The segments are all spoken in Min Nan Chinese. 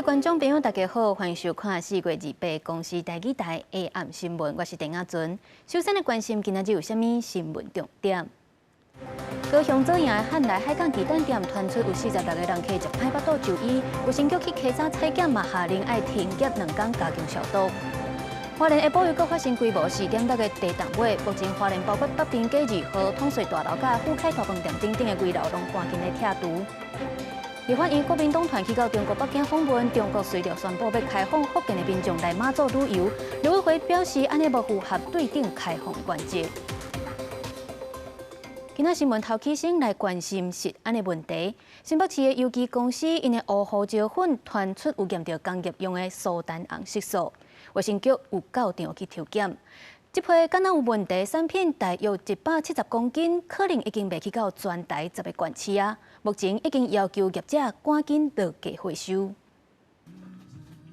觀眾朋友，大家好，歡迎收看4月28公視台語台下暗新聞，我是鄧亞尊。首先來關心今仔日有啥物新聞重點？高雄左營的漢來海港雞蛋店傳出有46個人客食歹腹肚就醫，衛生局去稽查採檢嘛，下令愛停業2工加強消毒。花蓮下晡又閣發生規模4.6的地動尾，目前花蓮包括北平街2號統帥大樓佮富凱大飯店等等的危樓攏趕緊咧拆除。立法院國民黨團去到中國北京訪問，中國隨著宣布欲開放福建的民眾來馬祖旅遊，陸委會表示按呢無符合對等開放原則。今仔新聞頭起先來關心食安的問題。新北市的油機公司𪜶的烏胡椒粉傳出有驗著工業用的蘇丹紅色素，衛生局有到場去抽檢。這批敢若有問題產品大約170公斤，可能已經賣去到全台10個縣市啊。目前已經要求業者趕緊落架回收。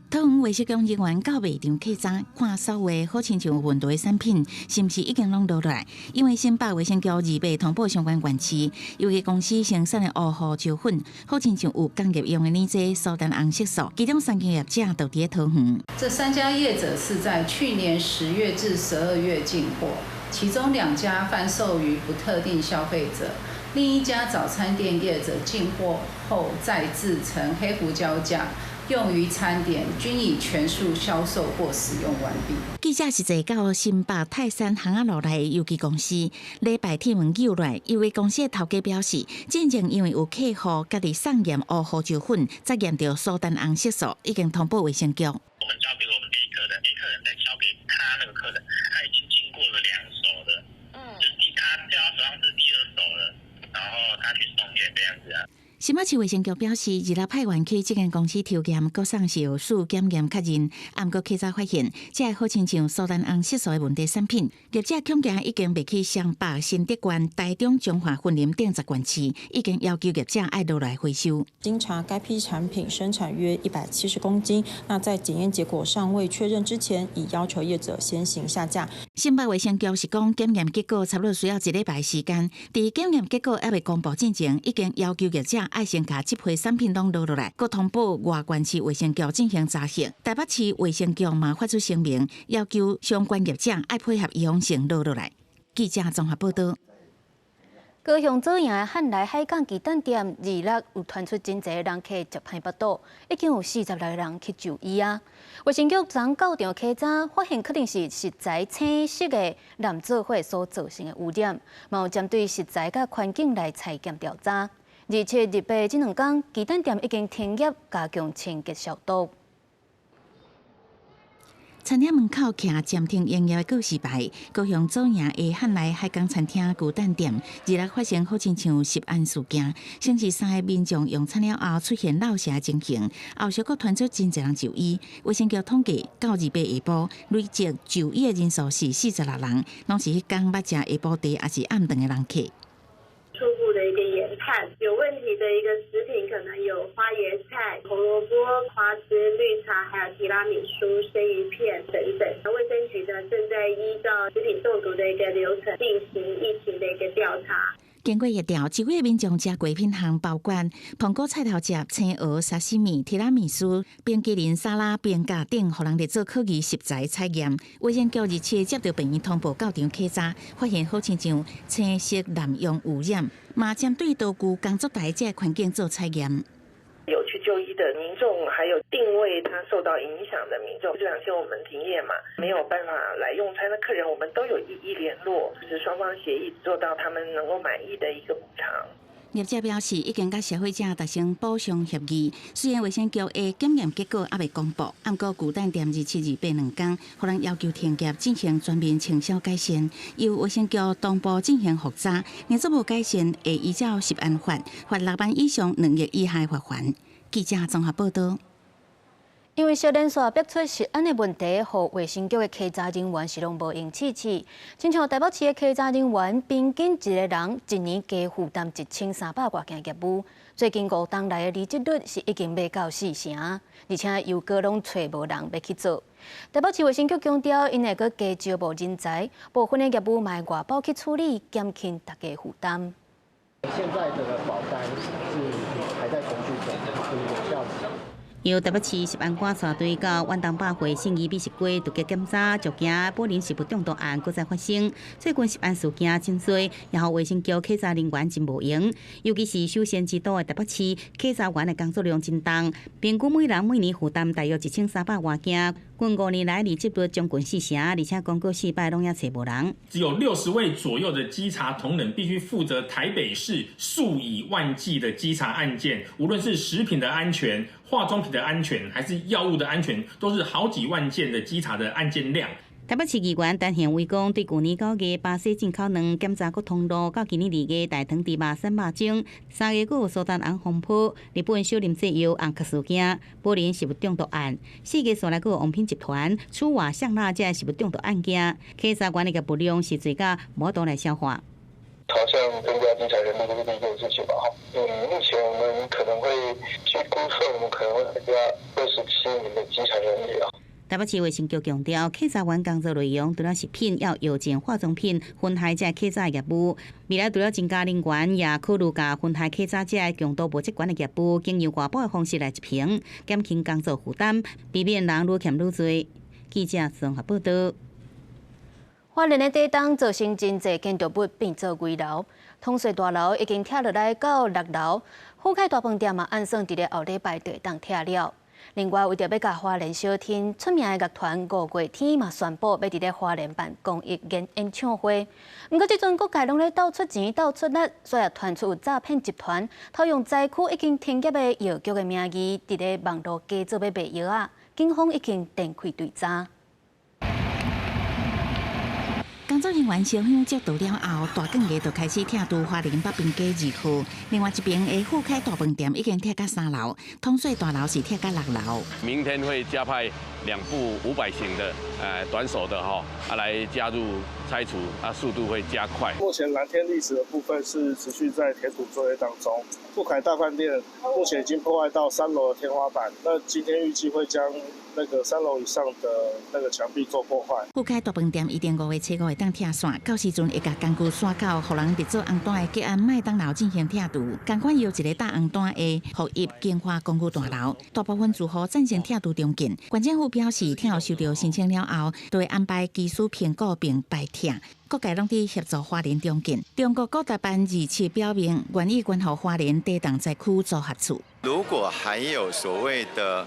桃園衛生局人員到賣場稽查，看所有好親像有問題的產品，是毋是已經攏落來？因為新北衛生局28通報相關縣市，油機公司生產的烏胡椒粉，好親像有工業用的奶劑蘇丹紅色素，其中三間業者就佇咧桃園。這三家業者是在去年10月至12月進貨，其中兩家販售於不特定消費者，另一家早餐店業者進貨後再製成黑胡椒醬，用於餐點，均已全數銷售或使用完畢。記者實際到新北泰山巷仔路內的油機公司，禮拜鐵門扭來，油機公司的頭家表示，進前因為有客戶家己送驗烏胡椒粉，才驗著蘇丹紅色素，已經通報衛生局。我們交給我們 A 客人，A 客人再交給他那個客人，他已經經過了兩手了，就他交手上是第二手了，然後他去送驗這樣子啊。新北市衛生局表示，二六派員去這間公司抽驗，閣送藥事檢驗確認，毋過稽查發現，這个好親像蘇丹紅色素的問題產品，業者恐驚已經賣去雙北、新竹縣、台中、彰化、雲林等10縣市，已經要求業者愛落來回收。經查該批產品生產約170公斤，那在檢驗結果尚未確認之前，已要求業者先行下架。新北衛生局是講，檢驗結果差不多需要一禮拜時間，佇檢驗結果猶未公布之前，已經要求業者愛先共這批產品攏落落來，閣通報外縣市衛生局進行查核。台北市衛生局嘛發出聲明，要求相關業者愛配合預防性落落來。記者綜合報道。高雄左營的漢來海港雞蛋店，26有傳出真濟人客食歹腹肚，已經有46個人去就醫啊。衛生局昨到場稽查，發現可能是食材青色的藍做伙所造成的污染，嘛有針對食材佮環境來採檢調查。27、28這2工，雞蛋店已經停業，加強清潔消毒。餐廳門口徛暫停營業的告示牌，高雄左營的漢來海港餐廳雞蛋店，26發生好親像食安事件，先是三個民眾用餐了後出現落瀉情形，後續閣傳出真濟人就醫。衛生局統計，到28下晡累計就醫的人數是46人，攏是彼工捌食下晡茶抑是暗頓的人客。初步的一個研判，有問題的一個食品可能有花椰菜、紅蘿蔔、花枝、綠茶，還有提拉米蘇、生魚片等等。衛生局呢正在依照食品中毒的一個流程進行疫情的一個調查。經過疫調，這幾个民眾食過品項包括蘋果菜頭汁、青蚵、沙西米、提拉米蘇、冰淇淋、沙拉、冰架等，予人咧做可疑食材採驗。衛生局日前接著病院通報到場稽查，發現好親像青色濫用污染，嘛針對刀具工作台這个環境做採驗。有去就醫的民眾，還有定位他受到影響的民眾，這兩天我們停業嘛，沒有辦法來用餐的客人，我們都有一一聯絡，就是雙方協議做到他們能夠滿意的一個補償。業者表示，已經佮消費者達成補償協議。雖然衛生局的檢驗結果猶未公布，毋過雞蛋店27、28兩工，予人要求停業進行全面清掃改善，由衛生局同步進行複查，若做無改善，會依照食安法罰6萬以上2億以下罰鍰。記者綜合報道。因為小連續逼出食安的問題，予衛生局的稽查人員是攏無閒試試。親像台北市的稽查人員，平均一個人一年加負擔1300外件業務。最近5冬來的離職率是已經欲到4成，而且又閣攏揣無人欲去做。台北市衛生局強調，𪜶會閣加招募人才，部分的業務嘛會外包去處理，減輕大家負擔。現在的保單是還在程序中，就是有效期。由台北市食安館帶隊到遠東百貨信義美食街突擊檢查，就驚寶林食物中毒案閣再發生。最近食安事件真濟，也予衛生局稽查人員真無閒，尤其是休閒之都的台北市，稽查員的工作量真重，平均每人每年負擔大約1300外件。近5年來，離職率將近四成，而且講過四擺攏猶揣無人。只有60位左右的稽查同仁必須負責台北市數以萬計的稽查案件，無論是食品的安全、化妝品的安全，還是藥物的安全，都是好幾萬件的稽查的案件量。台北市議員陳憲威講，對舊年9月巴西進口卵檢查過通路，到今年2月大腸豬肉散肉精，3月閣有蘇丹紅風波，日本小林製藥紅殼事件，寶林食物中毒案，4月紲來閣有王品集團楚華香辣這食物中毒案件，稽查員的業務量是濟甲無法度來消化。朝向增加稽查人力這是第一件事情吧。哈，目前我們可能會去估算，我們可能會增加27名的稽查人力啊。台北市衛生局強調，稽查員工作內容除了食品、還有藥膳、化妝品分害這稽查業務。未來除了增加人員，也考慮共分害稽查這強度無這懸的業務，經由外包的方式來執行，減輕工作負擔，避免人愈欠愈濟。記者綜合報道。花蓮的地動造成真濟建築物變做危樓，統帥大樓已經拆落來到六樓，富凱大飯店嘛按算佇咧後禮拜就會當拆了。另外，為著欲共花蓮相挺，出名的樂團五月天嘛宣布欲佇咧花蓮辦公益演唱會。毋過，這陣各界攏咧鬥出錢、鬥出力，所以傳出有詐騙集團偷用災區已經停業的藥局的名義，佇咧網路假做欲賣藥仔，警方已經展開追查。工作人員燒香祝禱了後，大管家就開始拆除花蓮北濱街2號。另外一邊的富凱大飯店已經拆到三樓，統帥大樓是拆到六樓。明天會加派2部500型的短手的哈啊來加入拆除，啊速度會加快。目前藍天歷史的部分是持續在填土作業當中。富凱大飯店目前已經破壞到三樓的天花板，那今天預計會將那個三樓以上的那個牆壁做破壞。富凱大飯店預定5月初5會當拆線，到時陣會共工具徙到予人列做紅單的吉安麥當勞進行拆除。仝款有一个打紅單的福邑京華公寓大樓，大部分住戶贊成拆除重建。縣政府表示，拆後收到申請了後，都會安排技師評估並排拆。各界攏佇協助花蓮重建。中國國台辦27表明，願意捐予花蓮地動災區組合厝。如果還有所謂的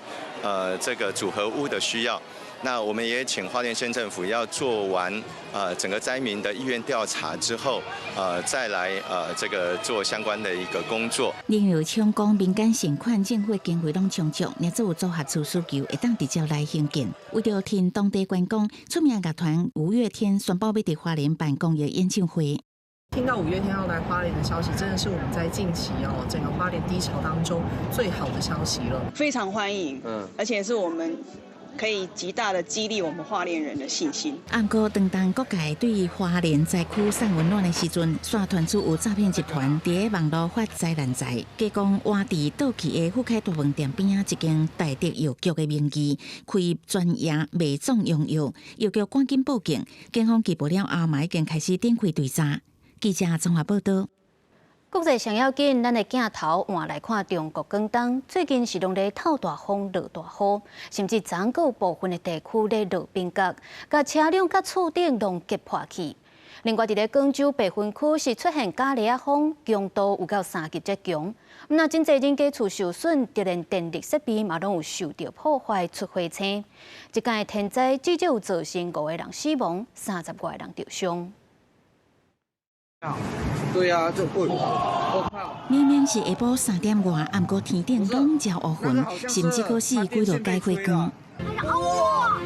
這個組合屋的需要，那我們也請花蓮縣政府要做完整個災民的意願調查之後，再來這個做相關的一個工作。林右昌講，民間善款、政府經費攏充足，若做有組合厝需求，會當直接來興建。為著挺當地觀光，出名樂團五月天宣布欲佇花蓮辦公益演唱會。聽到五月天要來花蓮的消息，真的是我們在近期哦整個花蓮低潮當中最好的消息了。非常歡迎，而且是我們可以極大的激勵我們花蓮人的信心。毋過，當當各界對於花蓮災區送溫暖的時陣，煞傳出有詐騙集團佇咧網路發災難財，假講挖佇倒去的富凱大飯店邊仔一間大德藥局的名義，開專業賣壯陽藥，藥局趕緊報警，警方緝捕了後，嘛已經開始展開追查。記者綜合報道。國際上要緊，咱的鏡頭換來看中國廣東，最近是攏咧透大風、落大雨，甚至昨閣有部分的地區咧落冰角，共車輛佮厝頂攏結破去。另外，佇咧廣州白雲區是出現咖喱仔風，強度有夠3級遮強。若真濟人家厝受損，就連電力設備嘛攏有受著破壞，出火星。這擺的天災至少有造成5個人死亡，30外個人著傷。對啊，這我靠！明明是下晡3點外，毋過天頂籠罩烏雲，甚至閣四幾度解火光。哇！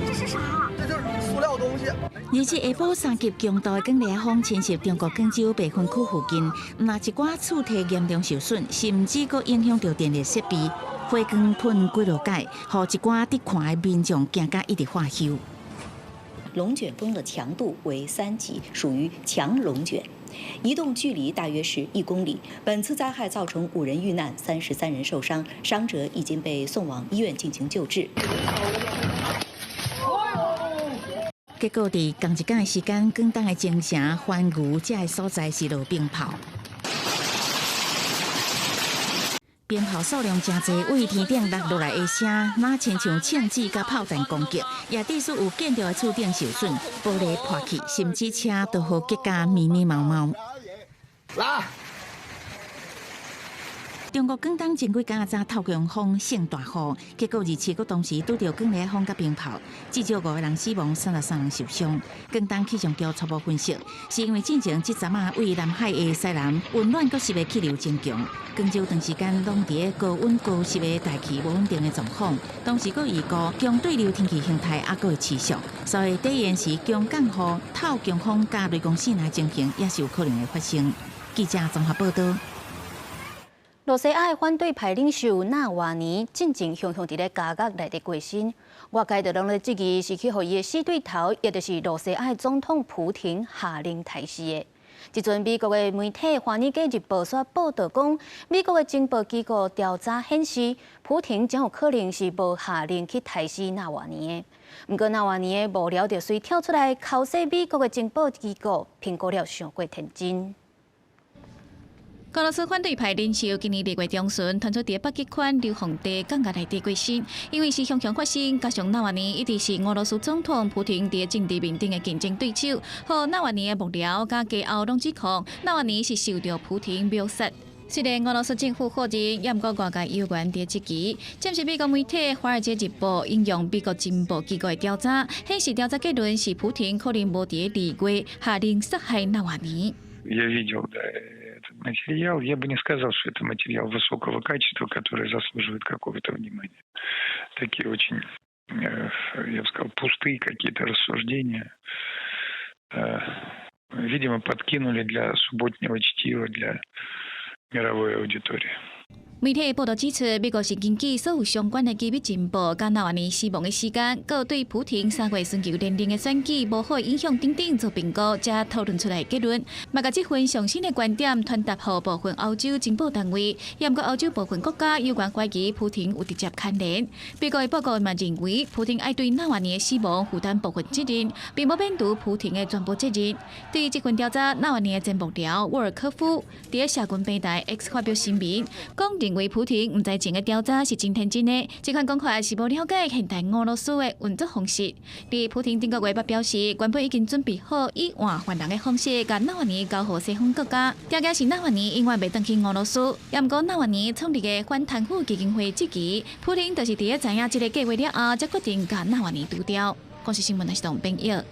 這是啥？這就是塑料東西。27下晡3級強度的狂烈風侵襲中國廣州白雲區附近，毋但一寡厝體嚴重受損，甚至閣影響著電力設備，火光噴幾落擺，予一寡佇看的民眾驚甲一直發搝。龍捲風的強度為3級，屬於強龍捲，移動距離大約是1公里。本次災害造成5人遇難，33人受傷，傷者已經被送往醫院進行救治。結果，佇仝一工的時間，廣東的增城、番禺這个所在是落冰炮。鞭炮數量誠濟，對天頂落落來的聲，若親像槍子佮炮彈攻擊，也致使有建築的厝頂受損，玻璃破去，甚至車都予擊甲密密麻麻。來。中國廣東前幾工早透強風性大雨，結果27閣同時拄著強烈風佮冰雹，至少五個人死亡，33人受傷。廣東氣象局初步分析，是因為進前這陣仔位南海的西南溫暖閣濕的氣流增強，廣州長時間攏佇高溫高濕的大氣無穩定的狀況，同時閣預估強對流天氣形態猶閣會持續，所以底延時強降雨、透強風佮雷公爍的情形也是有可能會發生。記者綜合報道。羅西亞的反對派領袖納瓦尼進前雄雄佇咧監獄內底過身，外界就攏咧質疑是去予伊的死對頭，也就是羅西亞的總統普廷下令刣死的。這陣美國的媒體《華爾街日報》煞報導講，美國的情報機構調查顯示，普廷真有可能是無下令去刣死納瓦尼的。毋過納瓦尼的幕僚就隨跳出來剾洗美國的情報機構，評估了傷過天真。俄羅斯反對派領袖今年2月中旬傳出佇北極圈流放地監獄內底過身，因為是雄雄發生，加上納瓦尼一直是俄羅斯總統普廷佇政治面頂的競爭對手，予納瓦尼的幕僚佮家後攏指控納瓦尼是受著普廷謀殺。雖然俄羅斯政府否認，也毋過外界有緣佇質疑。這是美國媒體《華爾街日報》引用美國情報機構的調查，顯示調查結論是普廷可能無佇2月下令殺害納瓦尼。 Материал, я бы не сказал, что это материал высокого качества, который заслуживает какого-то внимания. Такие очень, я бы сказал, пустые какие-то рассуждения. Видимо, подкинули для субботнего чтива, для мировой аудитории. 媒體報導指出，美國是根據所有相關的機密情報，佮納瓦尼死亡的時間，閣對普廷3月尋求連任的選舉無好影響等等做評估，才討論出來結論。嘛，共這份上新的觀點傳達予部分歐洲情報單位，也毋過歐洲部分國家有關懷疑普廷有直接牽連。美國的報告嘛認為，普廷愛對納瓦尼的死亡負擔部分責任，並無免除普廷的全部責任。對於這份調查，納瓦尼的前幕僚沃爾科夫佇社群平台 X 發表聲明，講認為普廷毋知情的調查是真天真的，這款講法是無了解現代俄羅斯的運作方式。佇普廷頂個月捌表示，原本已經準備好以換犯人的方式，共納瓦尼交予西方國家。條件是納瓦尼永遠袂轉去俄羅斯。也毋過納瓦尼創立的反貪腐基金會質疑，普廷就是佇咧知影這個計劃了後，才決定共納瓦尼除掉。公視新聞系統編譯。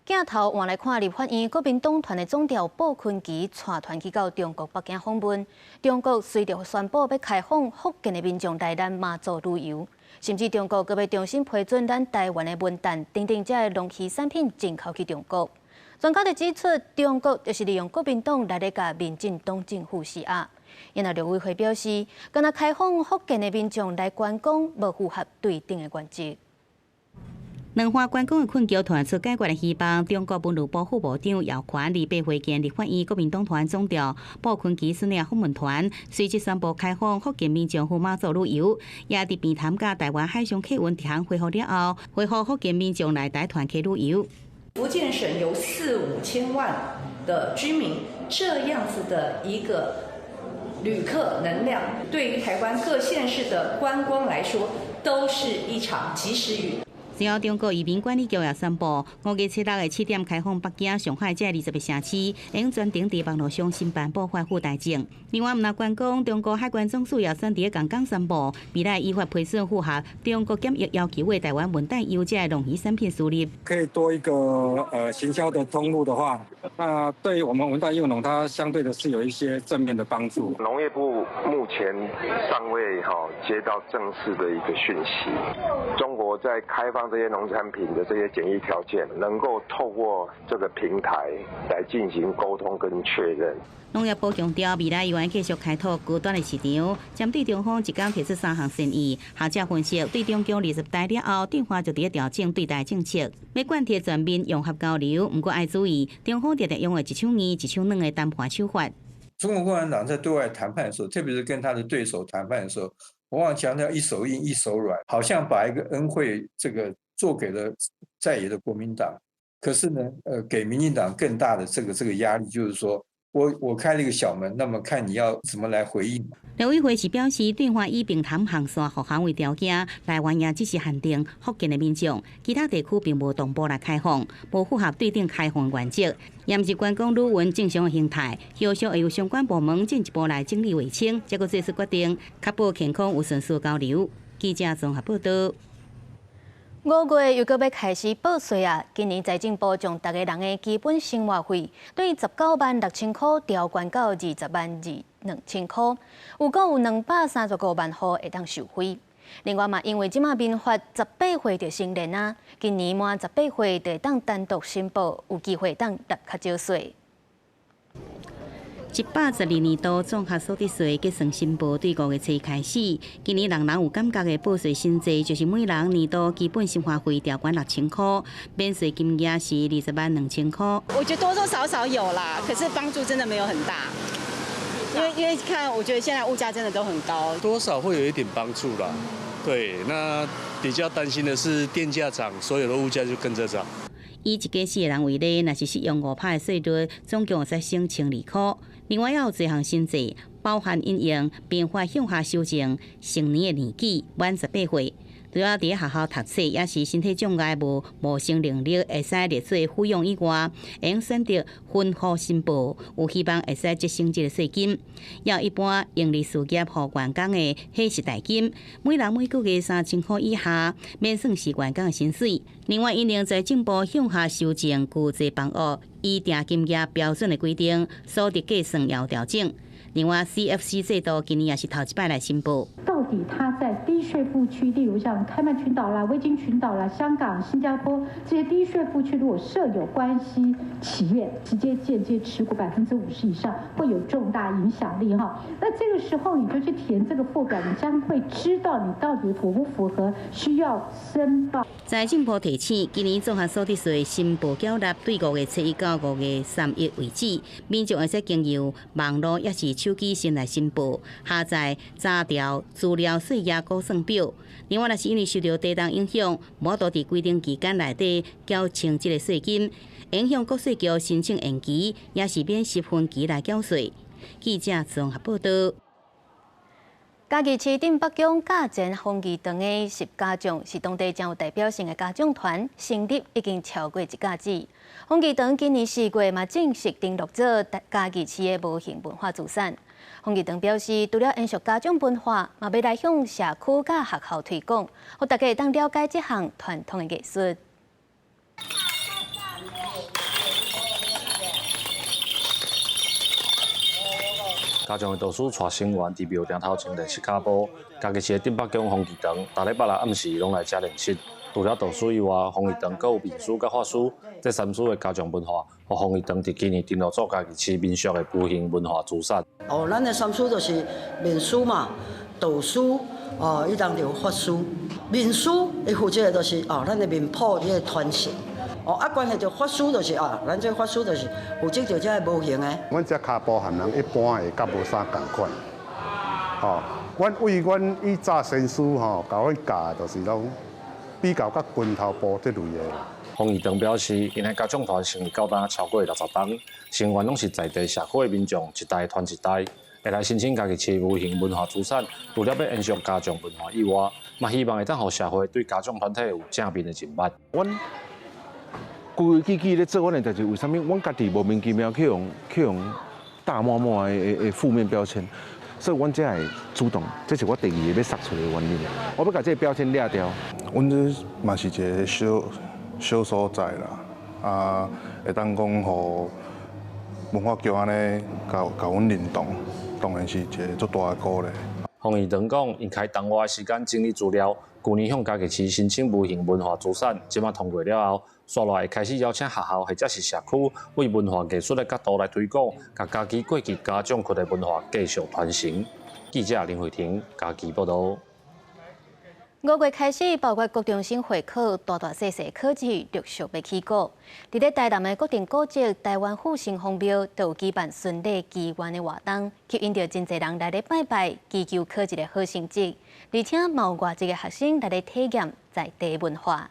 鏡頭換來看，立法院國民黨團的總召傅崐萁帶團去到中國北京訪問，中國隨著宣布欲開放福建的民眾來咱馬祖旅遊，甚至中國閣欲重新批准咱台灣的文旦等等這个農漁產品進口去中國。專家就指出，中國就是利用國民黨來咧共民進黨政府施壓。因為陸委會表示，干焦開放福建的民眾來觀光，無符合對等的原則。兩岸觀光的困局傳出解決的希望。中國文旅部副部長姚環28會見立法院國民黨團總召傅崐萁率領訪問團，隨即宣布開放福建民眾赴馬祖旅遊，也佇平潭佮台灣海上客運直航恢復了後，恢復福建民眾來台團客旅遊。福建省有四五千萬的居民，這樣子的一個旅客能量，對於台灣各縣市的觀光來說，都是一場及時雨。隨後，中國移民管理局也宣布，5月7日的7點開放北京、上海這20個城市，會用專程佇網路上申辦補發附台證。另外，毋但觀光，中國海關總署也選佇共工宣布，未來依法批准符合中國檢疫要求的台灣文旦柚這農漁產品輸入。可以多一個行銷的通路的話，那對於我們文旦柚農，它相對的是有一些正面的幫助。農業部目前尚未哈接到正式的一個訊息，中國在開放這些農產品的這些檢疫條件，能夠透過這個平台來進行溝通跟確認。農業部強調，未來猶會繼續開拓高端的市場。針對中方一工提出三項善意，學者分析，對中共二十大了後，對華就佇咧調整對台政策，欲貫徹全面融合交流。毋過愛注意，中方常常用的一手硬、一手軟的談判手法。中國共產黨在對外談判的時候，特別是跟他的對手談判的時候，往往強調一手硬一手軟，好像把一個恩惠這個做給了在野的國民黨，可是呢，給民進黨更大的這個壓力，就是說。我開了一個小門，那麼看你要怎麼來回應。陸委會是表示，對外以平潭航線復航為條件，台灣也只是限定福建的民眾，其他地區並無同步來開放，無符合對等開放原則。也毋是觀光旅遊正常的形態，後續會由相關部門進一步來整理釐清，才閣做出決定，確保健康有順序交流。記者綜合報道。5月又閣欲開始報稅啊！今年財政部將逐家人的基本生活費對196,000箍調懸到202,000箍，有閣有235萬戶會當受惠。另外嘛，因為這馬民法十八歲就成年啊，今年滿十八歲就會當單獨申報，有機會當納較少稅。112年度綜合所得稅結算申報對5月初開始，今年人人有感覺的報稅新制，就是每人年度基本生活費調懸6000箍，免稅金額是202,000箍。我覺得多多少少有啦，可是幫助真的沒有很大，因為看，我覺得現在物價真的都很高，多少會有一點幫助啦。對，那比較擔心的是電價漲，所有的物價就跟着漲。以一家四个人為例，若是適用5%的稅率，總共會使省1200箍。另外，還有這項新制，包含因應民法向下修正成年的年紀滿十八歲，除了佇學校讀冊，抑是身體障礙無謀生能力，會使列做撫養以外，會用選擇分戶申報，有希望會使節省這个稅金。也有一般營利事業予員工的伙食代金，每人每個月3000箍以下，免算是員工的薪水。另外，因應財政部向下修正舊制房屋預定金額標準的規定，所得計算也有調整。另外，CFC 制度今年也是頭一擺來申報。到底它在低稅負區，例如像開曼群島啦、維京群島啦、香港、新加坡這些低稅負區，如果設有關係企業，直接間接持股50%以上，會有重大影響力哈。那這個時候你就去填這個附表，你將會知道你到底符不符合需要申報。財政部提醒，今年綜合所得稅申報繳納對5月初1到5月31為止，民眾會使經由網路抑是手機先來申報，下載查調資料稅額估算表。另外，若是因為受著地動影響，無法度佇規定期間內底繳清這个稅金，影響國稅局申請延期，抑是免息分期來繳稅。記者綜合報道。嘉義市鎮北宮駕前風儀堂的十家將是當地誠有代表性的家長團，成立已經超過一甲子。風儀堂今年4月嘛正式登錄做嘉義市的無形文化資產。風儀堂表示，除了延續家長文化，嘛欲來向社區佮學校推廣，予大家會當了解這項傳統的藝術。家長的導師帶成員佇廟埕頭前練習跤步，嘉義市的鎮北宮風儀堂，逐禮拜六暗時攏來遮練習。除了導師以外，風儀堂閣有面師佮法師，這三師的家長文化，予風儀堂佇今年登錄做嘉義市民俗的無形文化資產。哦，咱的三師就是面師嘛，導師，哦，伊當就有法師。面師伊負責的就是哦，咱的面譜這个傳承。哦，啊，關係著法師就是啊，咱這法師就是負責著這个無形的。阮這跤步和人一般的較無啥仝款。吼，阮為阮以早先師吼，共阮教的，就是攏比較較拳頭步這類的啦。風儀堂表示，𪜶的家長團成立到今超過60冬，成員攏是在地社區的民眾，一代傳一代，會來申請嘉義市無形文化資產。除了欲延續家長文化以外，嘛希望會當予社會對家長團體有正面的認捌。阮規規矩矩咧做阮的代誌，為啥物阮家己莫名其妙去予大滿滿的負面標籤？所以阮才會主動，這是我第二个欲殺出的原因。我欲共這个標籤掠掉。阮這嘛是一个小小所在啦，啊，會當講予文化局按呢共阮認同，當然是一个足大的鼓勵。風儀堂講，𪜶開動畫時間整理資料，舊年向嘉義市申請無形文化資產，這馬通過了後，煞落來會開始邀請學校或者是社區，為文化藝術的角度來推廣，共嘉義過去家長區的文化繼續傳承。記者林慧婷嘉義報導。5月開始，包括國中生會考、大大細細考試陸續欲起鼓。佇咧台南的國定古蹟臺灣復興方廟，都有舉辦巡禮祈願的活動，吸引著真濟人來咧拜拜，祈求考一个好成績。而且嘛有外籍的學生來咧體驗在地文化。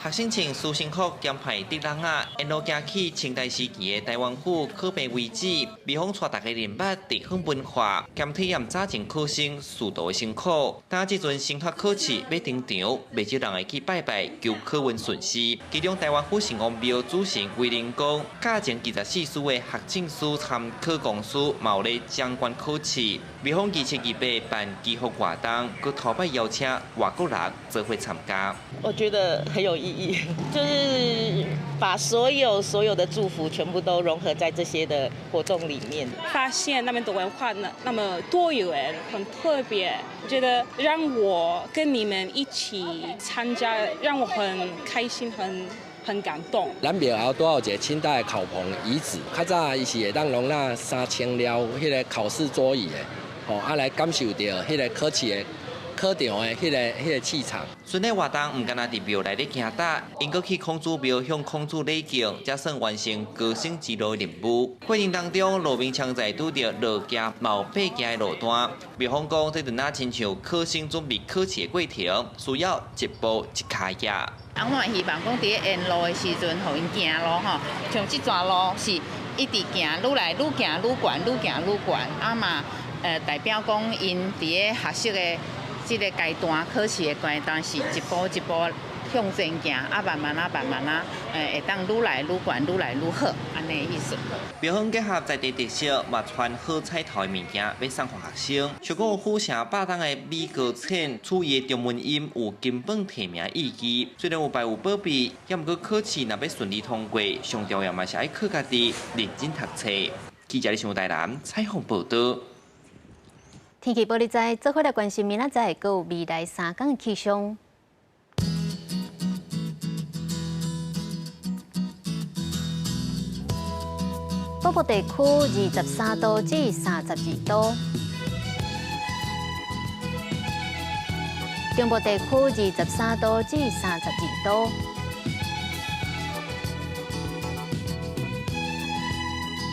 學生穿書生服兼派竹籠仔，沿路行去清代時期的台灣府考評遺址，廟方帶大家認捌地方文化，兼體驗早前考生仕途的辛苦。但這陣升學考試欲登場，袂少人會去拜拜求考運順遂。其中台灣府城隍廟主神威靈公，教前24師的學政師參考公司，嘛有咧掌管考試。廟方27、28辦祈福活動，閣頭擺邀請外國人做伙參加。我覺得很有意義，就是把所有的祝福全部都融合在這些的活動裡面。發現那邊的文化那麼多元，很特別，我覺得讓我跟你們一起參加，讓我很開心，很感動。咱廟後拄有一個清代的考棚遺址，較早伊是會當容納3000寮彼個考試桌椅的，吼啊來感受著彼個考試的考場的彼個氣場。巡禮活動毋干焦佇廟內咧行踏，𪜶閣去孔子廟向孔子禮敬，才算完成高升之路的任務。過程當中，路面常在拄著落行嘛有爬行的路段。廟方講，這陣仔親像考生準備考試的過程，需要一步一跤印。啊，我希望講佇沿路的時陣，予𪜶行路吼，像這段路是一直行，愈來愈行愈懸，愈行愈懸，啊嘛，代表講𪜶佇咧學習的這個階段，考試的階段是一步一步向前行，啊，慢慢啊，慢慢啊，會當愈來愈懸，愈來愈好，按呢意思。廟方結合在地特色，嘛傳好彩頭的物件，欲送予學生。像講府城百冬的米糕鉎，取伊的中文音有金榜題名意義。雖然有拜有保庇，也毋過考試若欲順利通過，上重要嘛是愛靠家己認真讀冊。記者李上台南採訪報道。天氣報你知，做伙來關心明仔載閣有未來3天的氣象。北部地區23度至32度，中部地區23度至32度，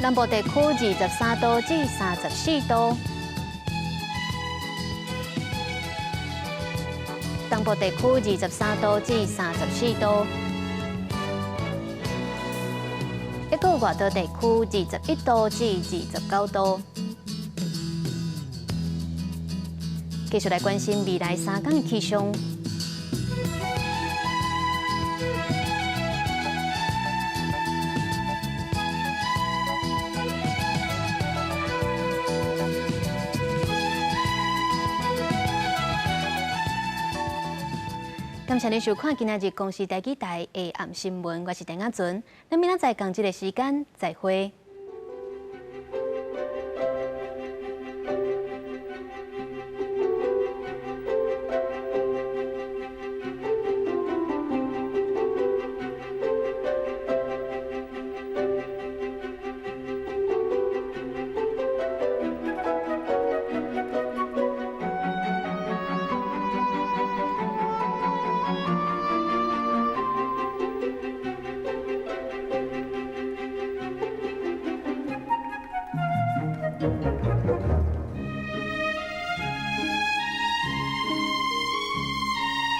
南部地區23度至34度。東部地區23度至34度，一個外島地區21度至29度。繼續來關心未來3天的氣象。感謝您收看今仔日公視台語台下暗新聞，我是陳亞純。咱明仔載仝這个時間再會。